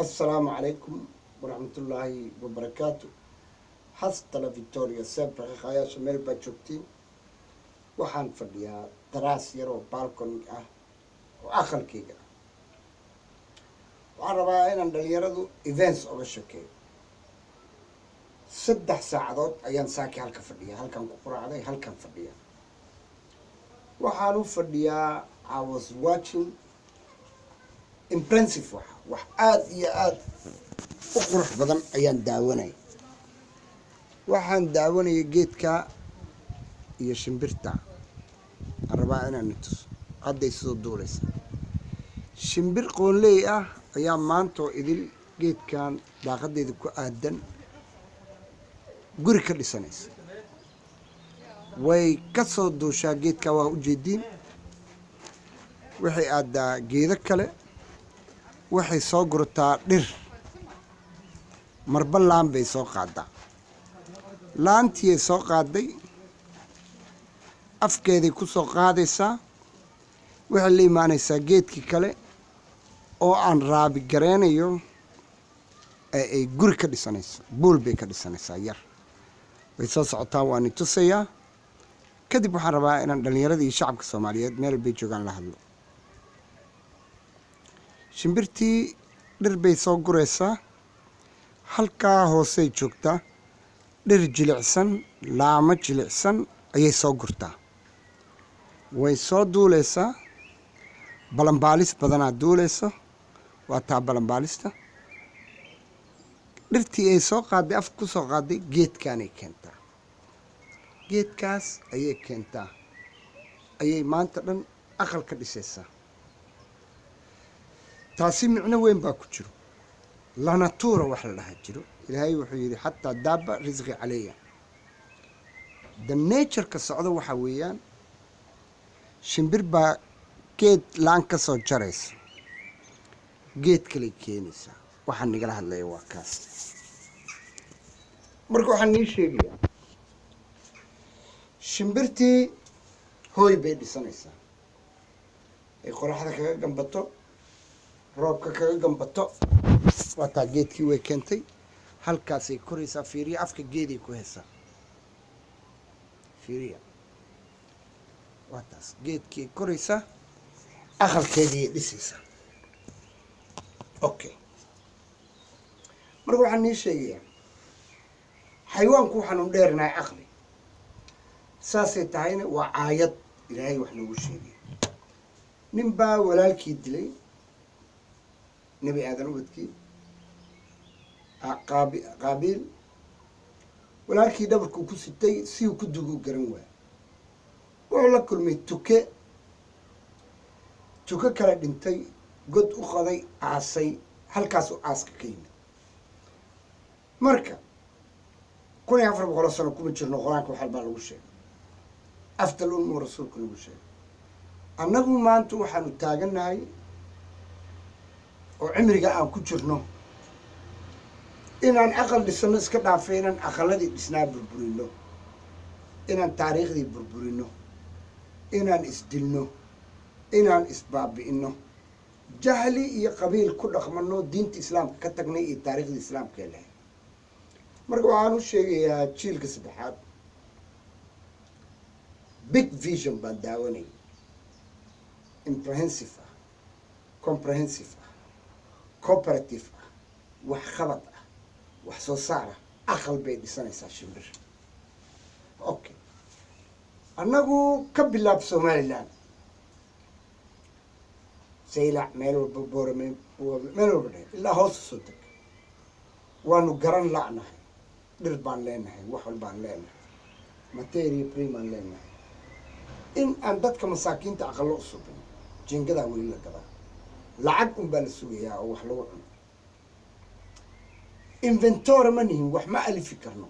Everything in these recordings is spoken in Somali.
Assalaamu calaykum waraxmatullaahi wabarakaatu. Hasta la victoria sempre. Khaayaasha meel baad joogtiin. Waxaan fadhiyaa daraas yar oo balcony ah oo aqalkayga ah. Waxaan rabaa inaan dhalinyaradu events oga sheekeeyo. 3 saacadood ayaan saaki halka fadhiyaa, halkan ku quraacday, halkan fadhiyaa. Waxaan u fadhiyaa, I was watching impressive, wax aada iyo aada u qurux badan ayaan daawanaya. Waxaan daawanaya geedka iyo shimbirta. Aan rabaa inaan tuso hadday soo duuleysa. Shimbir qoonley ah ayaa maantoo idil geedkan daaqadeeda ku aadan guri ka dhisanaysa. Way ka soo duushaa geedka, waa ujeediin. Waxay aadaa geedo kale, waxay soo gurataa dhir, marba laan bay soo qaadaa. Laantiiyay soo qaaday, afkeeday ku soo qaadaysaa. Waxay la imaanaysaa geedkii kale oo aan raabi gareynayo ee ay guri ka dhisanayso, buul bay ka dhisanaysaa yar. Way soo socotaa, waani tusayaa. Kadib waxaan rabaa inaan dhallinyarada iyo shacabka Soomaaliyeed meel bay joogaan la hadlo. Shimbirtii dhir bay soo guraysaa, halkaa hoosey joogtaa. Dhir jilicsan, laamo jilicsan ayay soo gurtaa. Way soo duuleysaa, balanbaalis badanaa duuleyso. Waa taa balanbaalista. Dhirtii ay soo qaaday, afka ku soo qaaday, geedkaanay keentaa. Geedkaas ayay keentaa, ayay maanta dhan aqal ka dhisaysaa. Taasi micno weyn baa ku jiro. La natura wax la dhaha jiro. Ilaahay wuxuu yidhi: "حتى دابة رزقي علي." The nature-ka socdo waxaa weeyaan, shimbir baa geed laan ka soo jaraysa, geed kaley keenaysaa. Waxaan nigala hadlaya waa kaas. Marka waxaan nii sheegayaa, shimbirtii hooy bay dhisanaysaa ay qoraxda kaga gambato, roobka kaga gambato. Waa taa, geedkii way keentay, halkaasay koraysaa. Fiiriya, afka geeday ku haysaa. Fiiriya, waa taas, geedkii koraysaa, aqalkeediiyay dhisaysaa. Okay, marka waxaan nii sheegayaa, xayawaanku waxaanu dheernahay caqli. Saasay tahayna waa aayad Ilaahay wax noogu sheegay. Nin baa walaalkii dilay, Nebi Aadan ubadkii Qaabiil. Walaalkii dhabarkuu ku sitay, si uu ku dugu garan waaya. Wuxuu la kulmay tuke. Tuke kala dhintay, god u qoday, aasay. Halkaasuu aaska ka yimid. Marka 1400 sano kuma jirno. Qur-aanka waxal baa lagu sheegay, afdal ummu rasuulku lagu sheegay. Annagu maanta waxaanu taagannahay oo cimriga aan ku jirno inaan aqal dhisano iska dhaafay, inaan aqaladii dhisnaa burburino, inaan taariikhdii burburino, inaan isdilno, inaan isbaabi'ino, jahli iyo qabiil ku dhaqmano, diinta Islaamka ka tagnay iyo taariikhdii Islaamka ee lahayd. Marka waxaan u sheegayaa jiilka saddexaad, big vision baan daawanayay, imprehensive ah, comprehensive ah, cooperative ah, waxqabad ah, wax soo saar ah. Aqal bay dhisanaysaa shimbir. Okay, annagu ka bilaab Somaliland, Saylac, meel walba, Boorame, meel walba dhe, ilaa hoosta soo deg, waanu garan la'nahay. Dhir baan leenahay, wax walbaan leenahay, materia prima aan leenahay in aan dadka masaakiinta aqalo u subin. Jingadaa weli la gadaa, lacag un baa la sugayaa oo wax lagu cuno. Inventor ma nihin, wax ma alifi karno.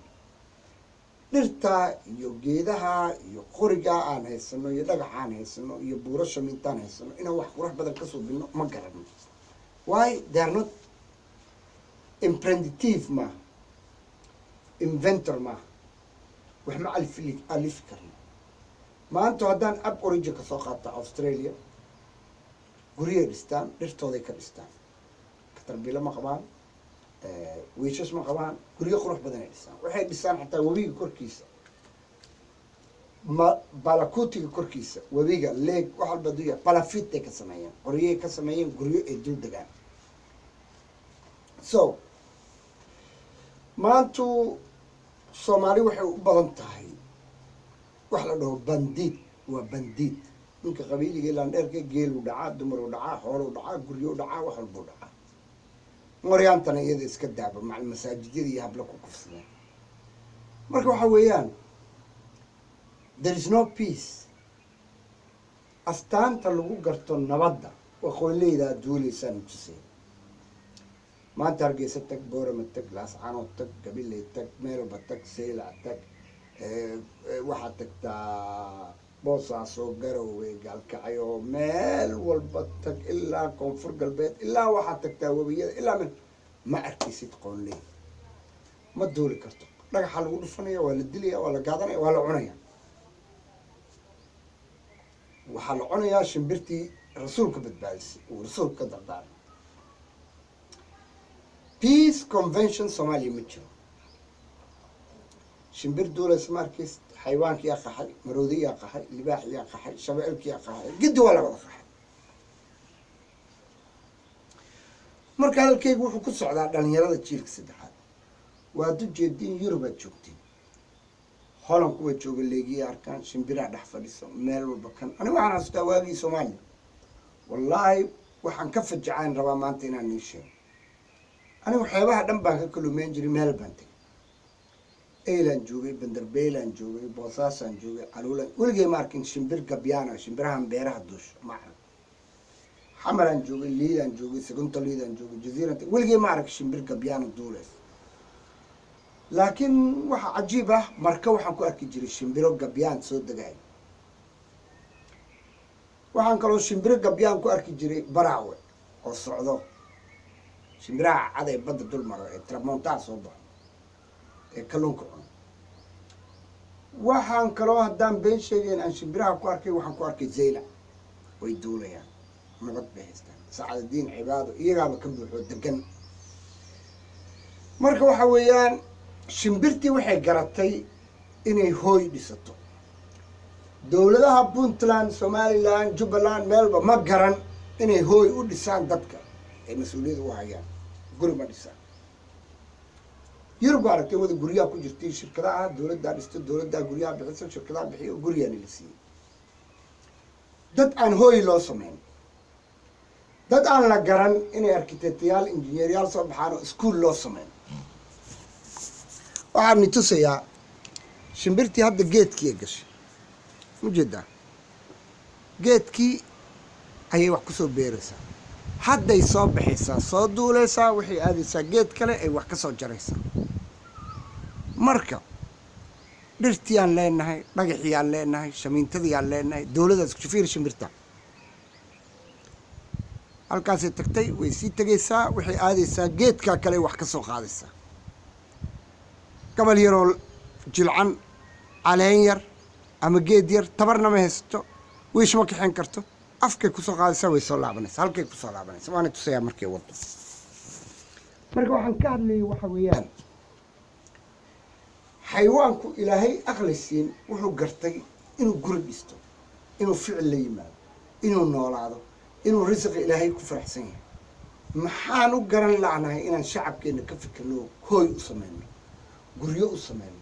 Dhirtaa iyo geedaha iyo qorigaa aan haysano iyo dhagaxa aan haysano iyo buuro shamiintaan haysano inaan wax qurux badan ka suubino ma garano. Why? They are not imprenditive maaha, inventor maaha, wax ma alifi karno. Maanta haddaan Aborigine ka soo qaato Australia, guryay dhistaan, dhirtooday ka dhistaan. Tarbiilo ma qabaan, wiishas ma qabaan, guryo qurux badan ay dhisaan. Waxay dhisaan xataa webiga korkiisa, ma balakutiga korkiisa, webiga leeg, wax walba duya palafitay ka sameeyeen, qoryay ka sameeyeen, guryo ay dul degaan. So maantu Soomaali waxay u badan tahay wax la dhaho bandiid. Waa bandiid ninka qabiiliga landheerka, geelu dhacaa, dumaru dhacaa, xooluu dhacaa, guryo dhacaa, wax walbuu dhacaa. Maryaantana iyada iska daaba, macal masaajidyada iyo habla ku kufsadeen. Marka waxa weeyaan, there is no peace. Astaanta lagu garto nabadda waa qooleydaa duuleysaan tusay. Maanta Hargeysa tag, Boorama tag, Laascanood tag, Gabiley tag, meelba tag, Seylac tag, waxaad tagtaa Boosaaso, Garowe, Gaalkacyo, meel walba tag, ilaa Koonfur Galbeed, ilaa waxaad tagtaa webiyada, ilaa meel ma arkaysid qoonley. Ma duuli karto, dhagaxa lagu dhufanaya, waa la dilaya, waa la gaadanaya, waa la cunaya. Waxaa la cunayaa shimbirtii rasuulka badbaadisay, uu rasuulka ka dardaaray. Peace convention Soomaaliya ma jiro. Shimbir duulaysa ma arkaysid. Xayawaankiyaa qaxay, maroodiyaa qaxay, libaaxiyaa qaxay, shabeelkiyaa qaxay, giddi waa la wada qaxay. Marka hadalkaygu wuxuu ku socdaa dhalinyarada jiilka saddexaad. Waad u jeediin, Yurubaad joogtiin, Holland kuwa jooga leegiya arkaan shimbiraha dhex fadhiso meel walba. Kan aniga waxaan xasuustaa waagii Soomaaliya, wallaahi waxaan ka fajacaan rabaa maanta inaan nii sheego. Anigu xeebaha dhan baan ka kaluumeyn jiray. Meel baan tegay, Eylaan joogay, Banderbeylaan joogay, Boosaasaan joogay, Caluulaan. Weligay ma arkin shimbir gabyaana, shimbirahan beeraha duusho ma arag. Xamaraan joogay, Liidaan joogay, Segunta Liidaan joogay, Jaziiraan tegay, weligay ma arag shimbir gabyaana duuleys. Laakiin waxa cajiib ah, marka waxaan ku arki jiray shimbiro gabyaan soo degaay. Waxaan kaloo shimbiro gabyaan ku arki jiray Baraawe oo socdo, shimbiraha cad ee badda dul maro ee tramontaa soo baxo ee kalluunka cuno. Waxaan kaloo, haddaan been sheegayn, aan shimbiraha ku arkay, waxaan ku arkay Zayla. Way duulayaan, nabad bay haystaan, Sacadadiin, Cibaado, iyagaaba ka buuxoo degan. Marka waxa weeyaan, shimbirtii waxay garatay inay hooy dhisato. Dowladaha Puntland, Somaliland, Jubbaland, meelba ma garan inay hooy u dhisaan dadka ay mas-uuliyadda u hayaan. Guri ma dhisaan. Yurub aragtay, wada guryaha ku jirtay, shirkadaha dowladdaa dhisto, dowladdaa guryaha bixiso, shirkadaha bixiyo, guryaana la siiyey. Dad aan hooy loo sameyn, dad aan la garan inay arkitektayaal, injineeryaal soo baxaan oo iskuol loo sameyn. Waxaan ni tusayaa shimbirtii hadda geedkii gashay. Ma jeedaa? Geedkii ayay wax kusoo beeraysaa. Hadday soo baxaysaa, soo duuleysaa, waxay aadaysaa geed kale ay wax ka soo jaraysaa. Marka dhirtiyaan leenahay, dhagaxiyaan leenahay, shamiintadiyaan leenahay, dowladaas fiir. Shimbirta halkaasay tagtay, way sii tegaysaa, waxay aadaysaa geedkaa kale, wax ka soo qaadaysaa, gabal yaroo jilcan, caleen yar ama geed yar. Tabarna ma haysato, wiish ma kaxeen karto, afkay kusoo qaadaysaa, way soo laabanaysaa, halkay kusoo laabanaysa. Waana tusayaa markay waddo. Marka waxaan ka hadlayay waxa weeyaan, xayawaanku Ilaahay aqli siin, wuxuu gartay inuu guri dhisto, inuu ficil la yimaado, inuu noolaado, inuu risiqa Ilaahay ku faraxsan yahay. Maxaan u garan la'nahay inaan shacabkeenna ka fikirno, hooy u sameyno, guryo u sameyno,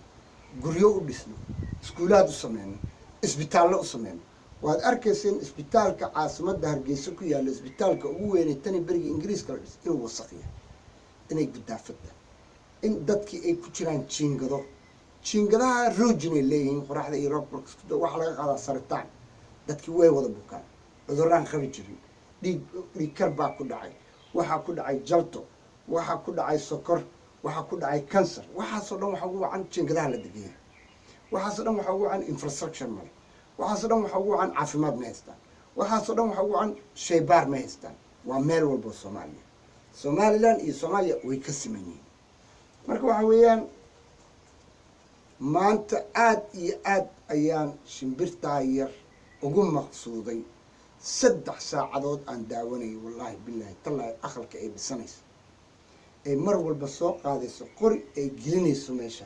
guryo u dhisno, iskuulaad u sameyno, isbitaallo u sameyno? Waad arkayseen isbitaalka caasimadda Hargeysa ku yaalla, isbitaalka ugu weynay tani berigii Ingiriiska la dhis, inuu wasaq yahay, inay gudaafadda, in dadkii ay ku jiraan jiingado. Jiingadaha roojinay leeyihiin, qoraxda iyo roobka waxaa laga qaadaa saritaan. Dadkii way wada bukaan, cudurraan qabi jirin, dhiig dhiigkar baa ku dhacay, waxaa ku dhacay jalto, waxaa ku dhacay sokor, waxaa ku dhacay kansar. Waxaasoo dhan waxaa ugu wacan jiingadaha la degaya. Waxaasoo dhan waxaa ugu wacan infrastructure male. Waxaasoo dhan waxaa ugu wacan caafimaad ma haystaan. Waxaasoo dhan waxaa ugu wacan shaybaar ma haystaan. Waa meel walbo Soomaaliya, Somaliland iyo Soomaaliya way ka siman yihiin. Marka waxa weeyaan, maanta aada iyo aad ayaan shimbirtaa yar ugu maqsuuday. 3 saacadood aan daawanayay, wallaahi, bilaahi, tallaahi, aqalka ay dhisanayso. Ay mar walba soo qaadayso qori, ay gelinayso meesha.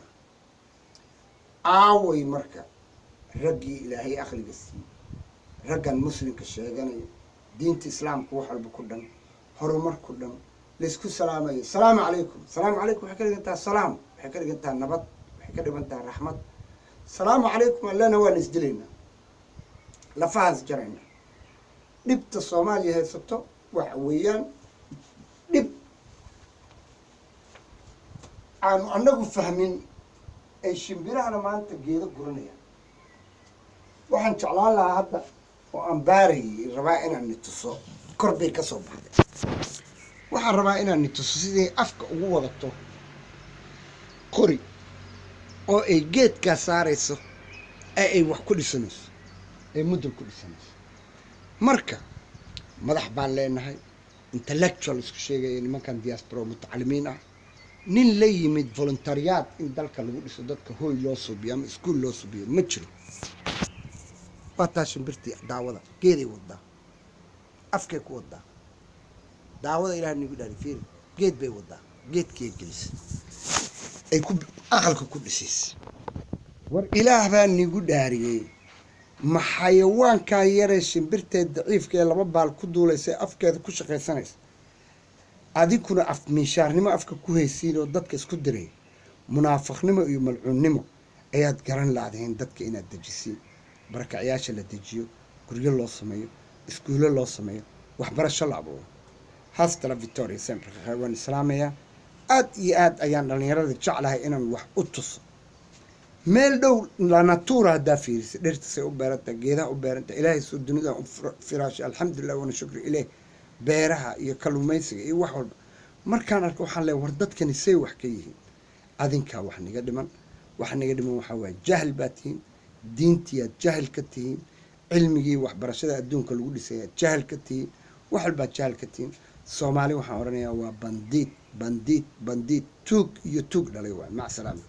Aaway marka raggii Ilaahay aqliga siiyey, raggan Muslimka sheeganaya, diinta Islaamka, wax walba ku dhan, horumar ku dhan, laysku salaamayo? Salaamu calaykum, salaamu calaykum waxay ka dhigantaa salaam, waxay ka dhigantaa nabad, waxay ka dhigantaa raxmad. Salaamu calaykum allena waan isdilaynaa, lafahaas jaraynaa. Dhibta Soomaaliya haysato waxa weeyaan dhib aanu annagu fahmin. Ay shimbirahana maanta geedo guranayaan. Waxaan jeclaan lahaa hadda oo aan baarayay, rabaa inaan nituso. Kor bay ka soo baxday. Waxaan rabaa inaan nituso siday afka ugu wadato qori oo ay geedkaa saarayso ee ay wax ku dhisanayso, ay muddal ku dhisanayso. Marka madax baan leenahay, intellectual isku sheegaya, nimankan diaspora oo mutacalimiin ah. Nin la yimid voluntariyaad in dalka lagu dhiso, dadka hooy loo suubiyo ama iskuul loo suubiyo, ma jiro. Waa taa shimbirtii, daawada, geeday wadaa, afkay ku wadaa. Daawada, Ilaah nigu dhaari, fiiri, geed bay wadaa, geedkii gelisay ay ku aqalka ku dhisaysa. War Ilaah baa nigu dhaariyey, ma xayawaankaa yaree shimbirteed daciifka ee laba baal ku duulaysa, afkeeda ku shaqaysanaysa, adinkuna af miishaarnimo afka ku haysiin oo dadka isku diray, munaafiqnimo iyo malcuunnimo ayaad garan laadeen? Dadka inaad dejisiin, barakacyaasha la dejiyo, guryo loo sameeyo, iskuulo loo sameeyo, waxbarasho la abuuro. Hasta la victoria sempre. Waan islaamayaa. Aad iyo aad ayaan dhallinyarada jeclahay inaan wax u tuso. Meel dhow la natura haddaa fiirisa, dhirta say u beerantaha, geedaha u beerantaha, Ilaahay soo dunidan u firaashay, alxamdulilah wana shukri ileh. Beeraha iyo kalluumaysiga iyo wax walba markaan arko, waxaan leeya, war dadkani say wax ka yihiin? Adinkaa wax niga dhiman. Wax niga dhiman waxaa waaye jahil baa tihiin, diintiyaad jahil ka tihiin, cilmigii waxbarashada adduunka lagu dhisayaad jahil ka tihiin, wax walbaad jahil ka tihiin. Soomaali waxaan odhanayaa waa bandiid, bandiid, bandiid, tuug iyo tuug dhalay waay. Mac salaama.